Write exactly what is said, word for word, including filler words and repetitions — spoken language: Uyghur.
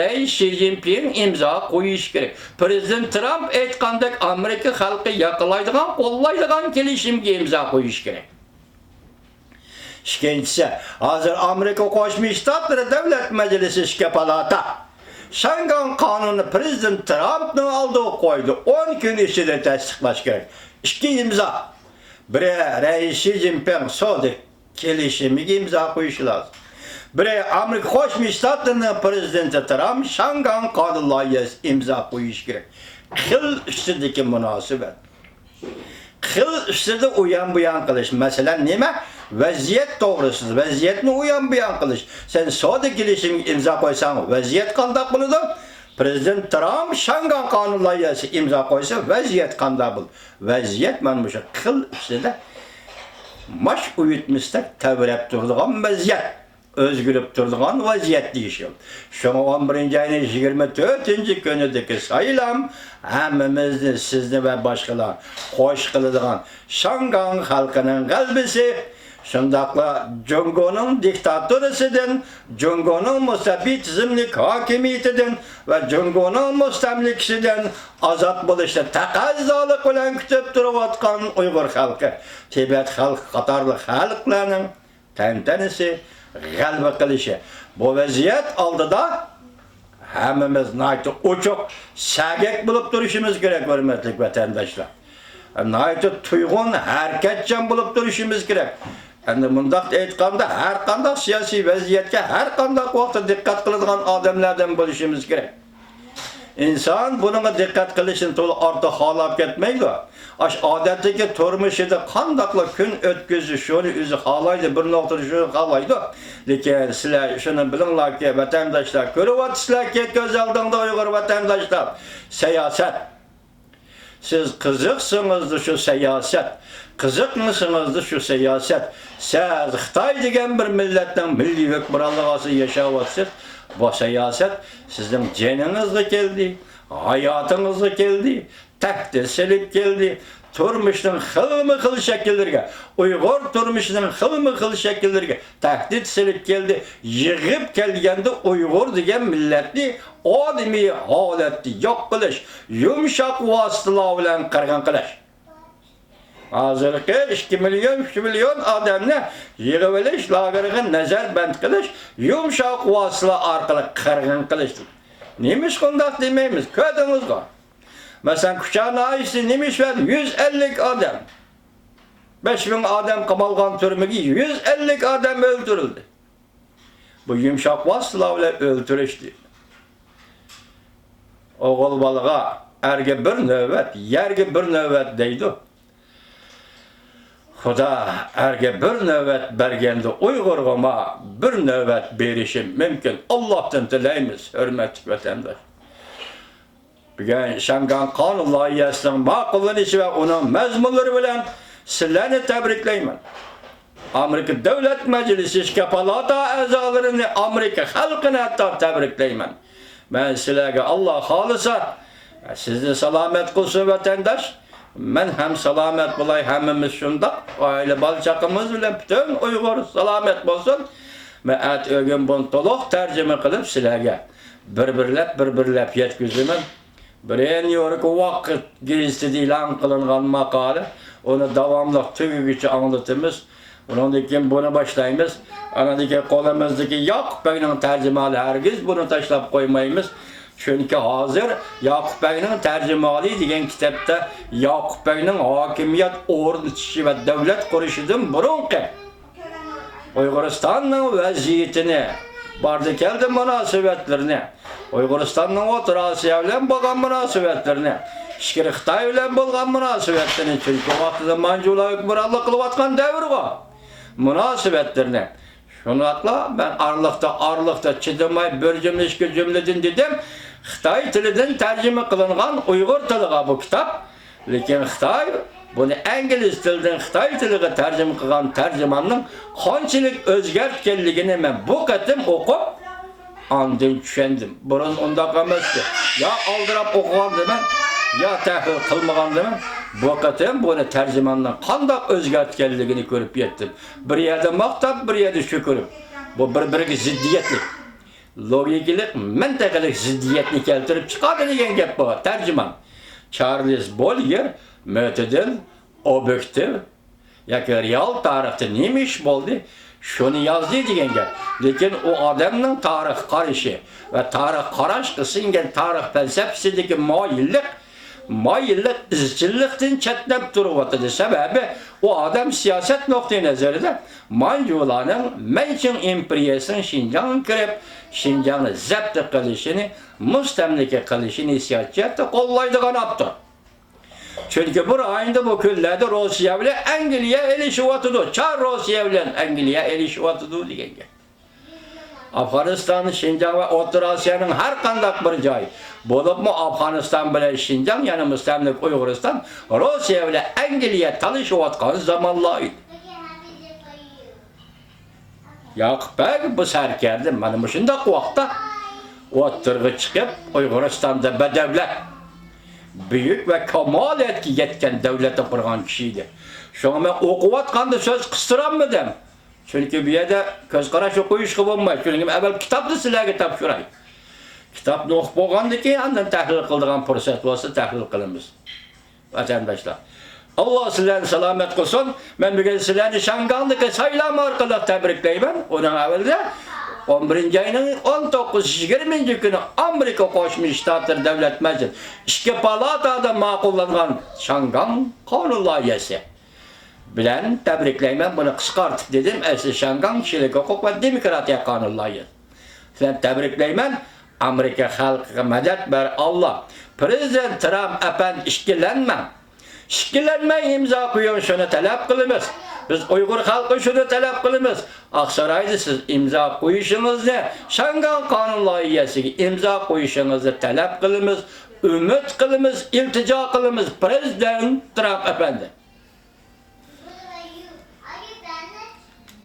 رەئىس شى جىنپىڭ ئىمزا قويۇشى كېرەك. پىرېزىدېنت ترامپ ئېيتقاندەك، ئامېرىكا خەلقى ياقلايدىغان، قوللايدىغان كېلىشىمگە ئىمزا قويۇشى كېرەك. ئىككىنچىسى، ھازىر ئامېرىكا قوشما شتاتلىرى دۆلەت مەجلىسى ئىككى پالاتا شاڭگاڭ قانۇنى پىرېزىدېنت ترامپنىڭ ئالدىغا قويدى، ئون كۈن ئىچىدە تەستىقلاش كېرەك. ئىككى ئىمزا. بىرى رەئىس شى جىنپىڭ سودا كېلىشىمىگە ئىمزا قويۇشى لازىم. بىرى ئامېرىكا قوشما شتاتلىرىنىڭ پىرېزىدېنتى ترامپ شاڭگاڭ قانۇن لايىھەسى ئىمزا قويۇشى كېرەك. خىل ئۈستىدىكى مۇناسىۋەت. خىل ئۈستىدە ئۇيان بۇيان قىلىش. مەسىلەن نېمە؟ ۋەزىيەت توغرىسىدا، ۋەزىيەتنى ئۇيان بۇيان قىلىش. سەن سودا كېلىشىمىگە ئىمزا قويساڭ، ۋەزىيەت قانداق بولىدۇ؟ پىرېزىدېنت ترامپ شاڭگاڭ قانۇن لايىھەسى ئىمزا قويسا، ۋەزىيەت قانداق بولىدۇ؟ ۋەزىيەت مانا مۇشۇ خىل ئۈستىدە ماش ئۇيۇتمىسىدەك تەۋرەپ تۇرىدىغان ۋەزىيەت. ئۆزگىرىپ تۇرىدىغان ۋەزىيەت دېيىشىم. شۇڭا ئون بىرىنچى ئاينىڭ يىگىرمە تۆتىنچى كۈنىدىكى سايلام ھەممىمىزنى، سىزنى ۋە باشقىلار خوش قىلىدىغان شاڭگاڭ خەلقىنىڭ غەلىبىسى، شۇنداقلا جۇڭگونىڭ دىكتاتورىسىدىن، جۇڭگونىڭ مۇستەبىت تىزىملىك ھاكىمىيىتىدىن ۋە جۇڭگونىڭ مۇستەملىكىسىدىن ئازاد بولۇشنى تەقەززالىق بىلەن كۈتۈپ تۇرۇۋاتقان ئۇيغۇر خەلقى، تىبەت خەلقى قاتارلىق خەلقلەرنىڭ تەنتەنىسى، غەلىبە قىلىشى. بۇ ۋەزىيەت ئالدىدا ھەممىمىز ناھايىتى ئوچۇق، سەگەك بولۇپ تۇرۇشىمىز كېرەك، ھۆرمەتلىك ۋەتەنداشلار. ناھايىتى تۇيغۇن، ھەرىكەتچان بولۇپ تۇرۇشىمىز كېرەك. ئەمدى مۇنداق ئېيتقاندا، ھەر قانداق سىياسىي ۋەزىيەتكە ھەر قانداق ۋاقىتتا دىققەت قىلىدىغان ئادەملەردىن بولۇشىمىز كېرەك. ئىنسان بۇنىڭغا دىققەت قىلىشنى تولا ئارتۇق خالاپ كەتمەيدۇ. ئاش ئادەتتىكى تۇرمۇشىدا قانداقلا كۈن ئۆتكۈزۈش، شۇنى ئۆزى خالايدۇ، بىر نۇقتىدا شۇنى خالايدۇ. لېكىن سىلەر شۇنى بىلىڭلاركى، ۋەتەنداشلار، كۆرۈۋاتىسىلەركى كۆز ئالدىڭدا ئۇيغۇر ۋەتەنداشلار، سىياسەت. سىز قىزىقسىڭىزدا شۇ سىياسەت، قىزىقمىسىڭىزدا شۇ سىياسەت. سىز خىتاي دېگەن بىر مىللەتنىڭ مىللىي ھۆكۈمرانلىقى ئاستىدا ياشاۋاتىسىز. بۇ سىياسەت سىزنىڭ جېنىڭىزغا كەلدى، ھاياتىڭىزغا كەلدى، تەھدىت سېلىپ كەلدى. تۇرمۇشنىڭ خىلمۇ خىل شەكىللىرىگە، ئۇيغۇر تۇرمۇشىنىڭ خىلمۇ خىل شەكىللىرىگە تەھدىت سېلىپ كەلدى. يىغىپ كەلگەندە ئۇيغۇر دېگەن مىللەتنى ئادىمىي ھالەتتە يوق قىلىش، يۇمشاق ۋاسىتىلار بىلەن قىرغىن قىلىش. ھازىرقى ئىككى مىليون، ئۈچ مىليون ئادەمنى يىغىۋېلىش، لاگېرغا نەزەربەند قىلىش، يۇمشاق ۋاسىتىلار ئارقىلىق قىرغىن قىلىش. نېمىشقا ئۇنداق دېمەيمىز؟ كۆردىڭىزغۇ؟ مەسىلەن، كۇچا ناھىيەسى نېمە ئىش بىلەن يۈز ئەللىك ئادەم، بەش مىڭ ئادەم قامالغان تۈرمىگە يۈز ئەللىك ئادەم ئۆلتۈرۈلدى. بۇ يۇمشاق ۋاسىتىلار بىلەن ئۆلتۈرۈشتى. ئوغۇل بالىغا، ئەرگە بىر نۆۋەت، يەرگە بىر نۆۋەت دەيدۇ. خۇدا ئەرگە بىر نۆۋەت بەرگەندە، ئۇيغۇرغىمۇ بىر نۆۋەت بېرىشى مۇمكىن. ئاللاھتىن تىلەيمىز، ھۆرمەتلىك ۋەتەنداش. بۈگۈن شياڭگاڭ قانۇن لايىھەسىنىڭ ماقۇللىنىشى ۋە ئۇنىڭ مەزمۇنلىرى بىلەن سىلەرنى تەبرىكلەيمەن. ئامېرىكا دۆلەت مەجلىسى ئىككى پالاتا ئەزالىرىنى، ئامېرىكا خەلقىنى ھەتتا تەبرىكلەيمەن. مەن سىلەرگە، ئاللا خالىسا، سىزنى سالامەت قىلسۇن، ۋەتەنداش. مەن ھەم سالامەت بولاي، ھەممىمىز شۇنداق. ئائىلە، بالا-چاقىمىز بىلەن پۈتۈن ئۇيغۇر سالامەت بولسۇن. مەن ئەتە ئۆگۈن بۇنى تولۇق تەرجىمە قىلىپ سىلەرگە بىر-بىرلەپ، بىر-بىرلەپ يەتكۈزىمەن. بىرى نيۇ يورك ۋاقىت گېزىتىدە ئېلان قىلىنغان ماقالە. ئۇنى داۋاملىق تۈگىگۈچە ئاڭلىتىمىز. ئۇنىڭدىن كېيىن بۇنى باشلايمىز. ئانىڭدىن كېيىن قولىمىزدىكى ياقۇپ بەگنىڭ تەرجىمىھالى، ھەرگىز بۇنى تاشلاپ قويمايمىز. چۈنكى ھازىر ياقۇپ بەگنىڭ تەرجىمىھالى دېگەن كىتابتا ياقۇپ بەگنىڭ ھاكىمىيەت ئورنىتىشى ۋە دۆلەت قۇرۇشىدىن بۇرۇنقى ئۇيغۇرىستاننىڭ ۋەزىيىتىنى، باردى-كەلدى مۇناسىۋەتلىرىنى، ئۇيغۇرىستاننىڭ ئوتتۇرا ئاسىيا بىلەن بولغان مۇناسىۋەتلىرىنى، ئىچكىرى خىتاي بىلەن بولغان مۇناسىۋەتلىرىنى، چۈنكى ۋاقتىدا مانجۇلار ھۆكۈمرانلىق قىلىۋاتقان دەۋرغۇ مۇناسىۋەتلىرىنى، شۇنداقلا مەن ئارىلىقتا، ئارىلىقتا چىدىماي بىر جۈملە، ئىككى جۈملىدىن دېدىم، خىتاي تىلىدىن تەرجىمە قىلىنغان ئۇيغۇر تىلىغا بۇ كىتاب. لېكىن خىتاي بۇنى ئىنگلىز تىلىدىن خىتاي تىلىغا تەرجىمە قىلغان تەرجىماننىڭ قانچىلىك ئۆزگەرتكەنلىكىنى مەن بۇ قېتىم ئوقۇپ، ئاندىن چۈشەندىم. بۇرۇن ئۇنداق ئەمەستى. يا ئالدىراپ ئوقۇغانىدىمەن، يا تەھلىل قىلمىغانىدىمەن. بۇ قېتىم بۇنى تەرجىماننىڭ قانداق ئۆزگەرتكەنلىكىنى كۆرۈپ يەتتىم. بىر يەردە ماختاپ، بىر يەردە چۆكۈرۈپ. بۇ بىر-بىرىگە زىددىيەتلىك. لوگىكىلىق، مەنتىقىلىق زىددىيەتنى كەلتۈرۈپ چىقاردى دېگەن گەپ بۇ، تەرجىمان. چارلىز بوليېر مۆتىدىل، ئوبيېكتىپ ياكى رېئال تارىختا نېمە ئىش بولدى، شۇنى يازدى دېگەن گەپ. لېكىن ئۇ ئادەمنىڭ تارىخ قارىشى ۋە تارىخ قاراشقا سىڭگەن تارىخ پەلسەپىسىدىكى مايىللىق، مايىللىق ئىزچىللىقتىن چەتنەپ تۇرۇۋاتىدۇ. سەۋەبى، ئۇ ئادەم سىياسەت نۇقتىئى نەزىرىدە مانجۇلارنىڭ، مەنچىڭ ئىمپېرىيەسىنىڭ شىنجاڭغا كىرىپ، شىنجاڭنى زەپت قىلىشىنى، مۇستەملىكە قىلىشىنى ھېسسىياتچى جەھەتتە قوللايدىغان ئاپتور. چۈنكى بۇ رايوندا بۇ كۈنلەردە روسىيە بىلەن ئەنگلىيە ئېلىشىۋاتىدۇ، چار روسىيە بىلەن ئەنگلىيە ئېلىشىۋاتىدۇ دېگەن گەپ. ئافغانىستان، شىنجاڭ ۋە ئوتتۇرا ئاسىيانىڭ ھەر قانداق بىر جايى، بولۇپمۇ ئافغانىستان بىلەن شىنجاڭ، يەنە مۇستەملىكە ئۇيغۇرىستان روسىيە بىلەن ئەنگلىيە تالىشىۋاتقان زامانلار ئىدى. ياقۇپ بەگ بۇ سەركەردە مانا مۇشۇنداق ۋاقىتتا ئوتتۇرىغا چىقىپ، ئۇيغۇرىستاندا بەدەۋلەت، بۈيۈك ۋە كامالەتكە يەتكەن دەۋلەتنى قۇرغان كىشى ئىدى. شۇڭا مەن ئوقۇۋاتقاندا سۆز قىستۇرالمىدىم. چۈنكى بۇ يەردە كۆز قاراشنى قويۇشقا بولمايدۇ. شۇنىڭ ئۈچۈن ئەۋۋەل كىتابنى سىلەرگە تاپشۇراي. كىتابنى ئوقۇپ بولغاندىن كېيىن، ئاندىن تەھلىل قىلىدىغان پۇرسەت بولسا، تەھلىل قىلىمىز. ۋەتەنداشلار، ئاللا سىلەرنى سالامەت قىلسۇن. مەن بۈگۈن سىلەرنى شياڭگاڭدىكى سايلام ئارقىلىق تەبرىكلەيمەن. ئۇنىڭ ئەۋزىدە، ئون بىرىنچى ئاينىڭ ئون توققۇز، يىگىرمىنچى كۈنى ئامېرىكا قوشما شتاتلىرى دۆلەت مەجلىسى ئىككى پالاتا ماقۇللانغان شياڭگاڭ قانۇن لايىھەسى بىلەن تەبرىكلەيمەن. بۇنى قىسقارتىپ دېدىم. ئەسلى شياڭگاڭ كىشىلىك ھوقۇق ۋە دېموكراتىيە قانۇن لايىھەسى. سىلەرنى تەبرىكلەيمەن. ئامېرىكا خەلقىگە مەدەت بەر، ئاللا. پىرېزىدېنت ترامپ ئەپەندى، ئىككىلەنمەڭ. ئىككىلەنمەي ئىمزا قويۇڭ، شۇنى تەلەپ قىلىمىز. بىز ئۇيغۇر خەلقى شۇنى تەلەپ قىلىمىز. ئاقسارايدا سىز ئىمزا قويۇشىڭىزنى، شياڭگاڭ قانۇن لايىھەسىگە ئىمزا قويۇشىڭىزنى تەلەپ قىلىمىز، ئۈمىد قىلىمىز، ئىلتىجا قىلىمىز، پىرېزىدېنت ترامپ ئەپەندى.